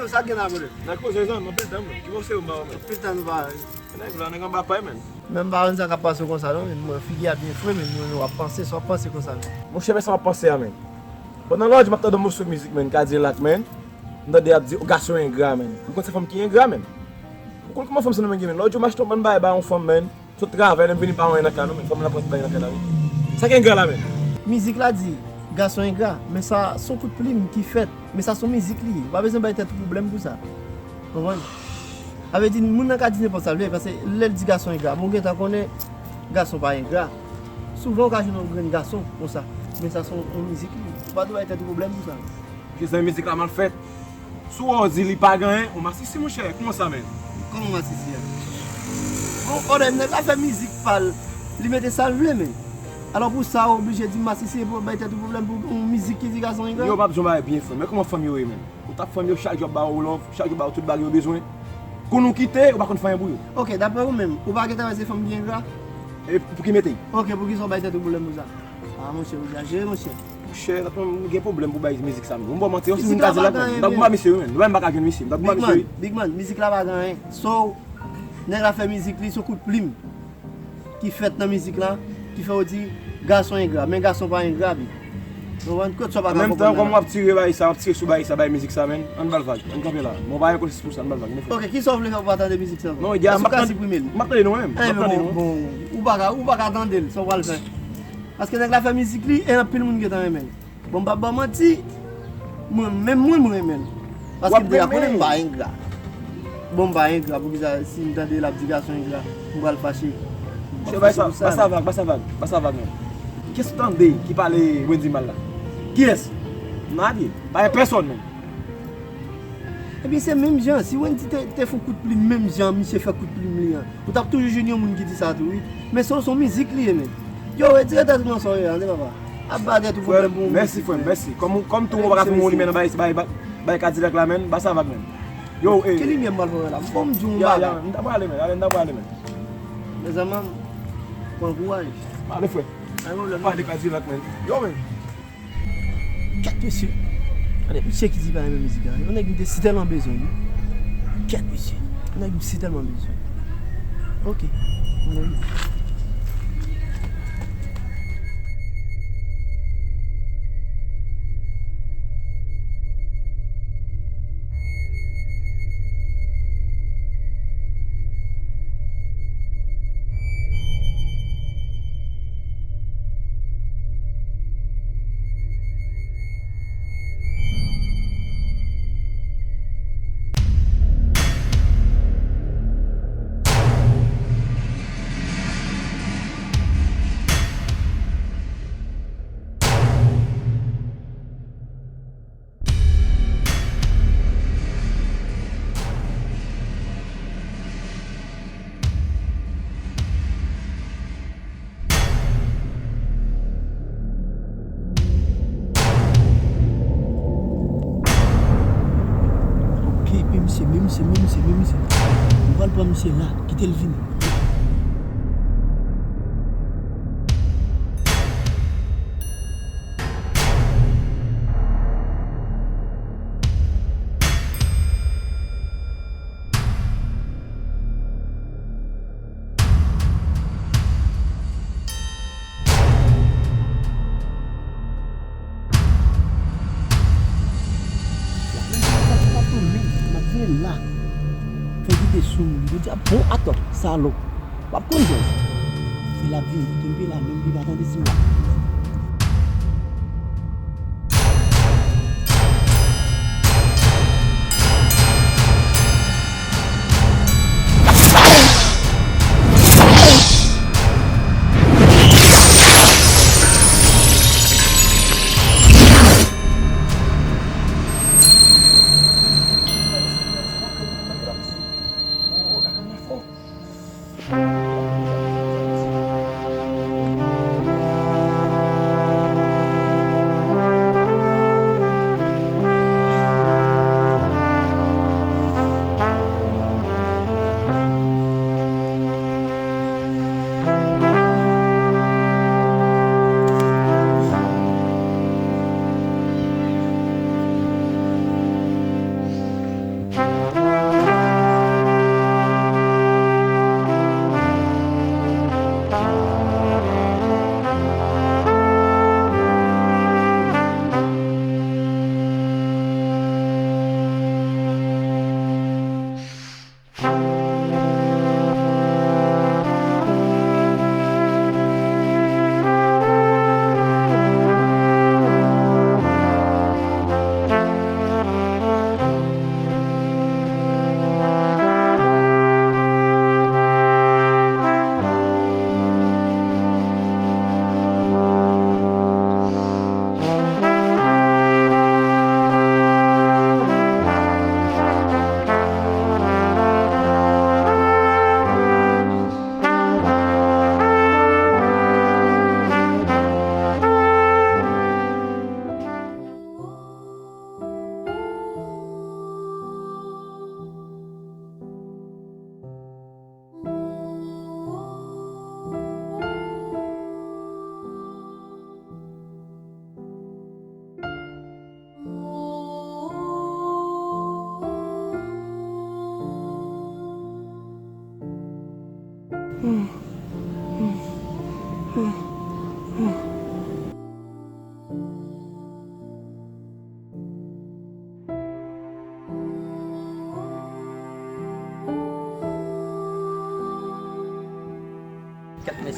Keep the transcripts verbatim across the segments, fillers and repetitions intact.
Sa gen la, brother? N a koze, zanmi, anpil tan, man. Ki panse ou ba, man? Anpil tan nou pa wè. Nèg la, nèg anba pay, man. Men m pa konn sa k ap pase w konsa, non, men mwen, figi a byen fre, men mwen, w ap panse, sa w ap panse konsa, men. Monchè, men sa m ap panse a, men. Pandan lòt jou, m ap tande yon moso mizik, man, Kadilak, man. M tande y ap di, "Gason engra, man." Ou konn se fanm ki engra, man. Ou konn kòman fanm se nan men gen, man. Lòt jou, m achte yon bann bagay ba yon fanm, man. Sot travay, lè m vini pa anyen nan kay, non, men fanm nan pran tout bagay nan kay la, wi. Sa ki engra la, men? Mizik la di, gason engra, men sa se yon kout plim ki fèt, men sa se yon mizik li ye. Ou pa bezwen bay tèt ou pwoblèm pou sa. Konprann? Sa vle di, moun nan ka di nenpòt sa l vle, paske lè l di gason engra, bon, ou gentan konnen gason pa engra. Souvan, ou ka jwenn yon grenn gason konsa, men sa se yon, yon mizik li ye. Ou pa dwe bay tèt ou pwoblèm pou sa. Ke zan mizik la mal fèt. Si w wè w di li pa gen anyen, ou masisi, monchè. Kòman sa, men? Kòman masisi a? Bon, odè, nèg la fè mizik pa l, li mete sa l vle, men. Alò pou sa, ou oblije di m masisi, pou bay tèt ou pwoblèm pou yon mizik ki di gason engra? Yo, m ap di yon bagay byen fre. Men kòman fanm yo ye, men? Ou tap fanm yo, chak jou ap ba ou love, chak jou ap ba ou tout bagay yo bezwen. Kounye a ou kite, ou pa konn fè anyen pou yo. Ok, daprè ou menm, ou pa gentan wè se fanm ki engra? E pou ki mete? Ok, poukisa w bay tèt ou pwoblèm pou sa? Ah, monchè, ou egzajere, monchè. Monchè, m gen pwoblèm pou bay mizik sa, non. M ba w manti, yon ti moun ka di la, men. M t ap goumen misye, wi, men. Mwen m pa ka jwenn misye. M t ap goumen misye, wi. Big man, mizik la pa gen anyen. So, nèg la fè mizik li, se yon kout plim ki fèt nan mizik la, ki fè yo di, gason engra, men gason pa engra, bi. Ou konprann? Kot sa pa ka konprann la. An menm tan, kòm w ap tire bagay sa, w ap tire sou bagay sa, bay mizik sa, men. Ann ba l vag. Ann kanpe la. Bon, pa gen konsis pou sa, ann ba l vag. Ok, kisa w vle fè pou pa tande mizik sa ankò? Non, ya, m ap tande, m ap tande nou menm. M ap tande nou menm. Bon, ou pa ka, ou pa ka tande l, sa w pral fè. Paske nèg la fè mizik li, e anpil moun gentan renmen l. Bon, m p ap ba w manti, mwen, menm mwen, m renmen l. Paske m deja konnen m pa engra. Bon, m pa engra, poukisa si m tande l ap di gason engra, m pral fache? M ap fache pou sa. Ba sa vag, ba sa vag, ba sa vag, men. Kiyès ou tande ki pale Wendy mal la? Kiyès? Nadie. Pa gen pèsòn, men. Ebyen, se menm jan. Si Wendy te, te fè kout plim menm jan misye fè kout plim li an, ou t ap toujou jwenn yon moun ki di sa tou, wi. Men se, se yon mizik li ye, men. Yo, retire tèt ou nan sa w ye a, tande, papa. Ap ba tèt ou pwoblèm pou yon mizik, men. Mèsi, frè m, mèsi. Kòm, kòm tou ou pa ka fè yon limyè nan bay, bay, bay, bay Kadilak la, men, ba sa vag, men. Yo, eh. Ki limyè m pral fè la? Bon, m di w yon bagay. Ya, ya, m ta prale, men. Ale, m ta prale, men. Mezanmi, pran kouraj. Ale, frè. Pa gen pwoblèm, non. Pale Kadilak, men. Yo, men. Kèt mesye. Gade misye ki di pa renmen mizik la. Yon nèg m te si tèlman bezwen, wi. Kèt mesye. Yon nèg m si tèlman bezwen. Ok. Mwen. Ok, men misye, men misye, men misye, men misye. Nou pral pran misye la, kite l vini. M ap vini la. Fè kite sou moun. Jodi a bon atò, salòp. W ap konn jwenn. Se l ap vini, kenbe la, menm li pa tande si m la.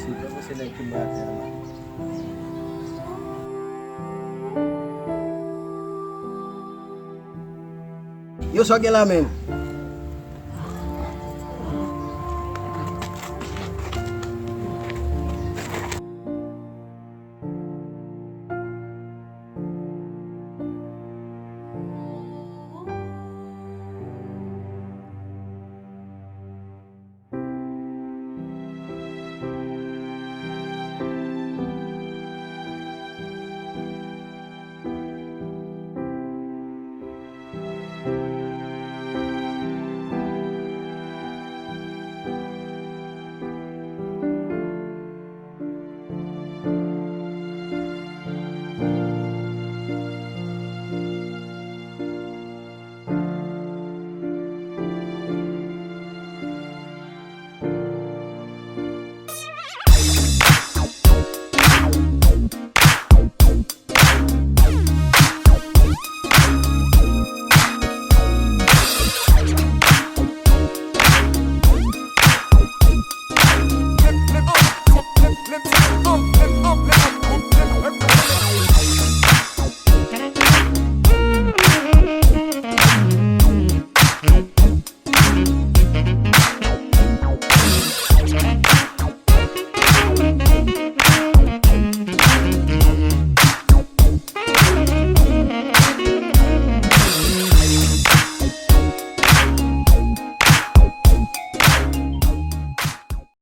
Yo, sa w gen la menm?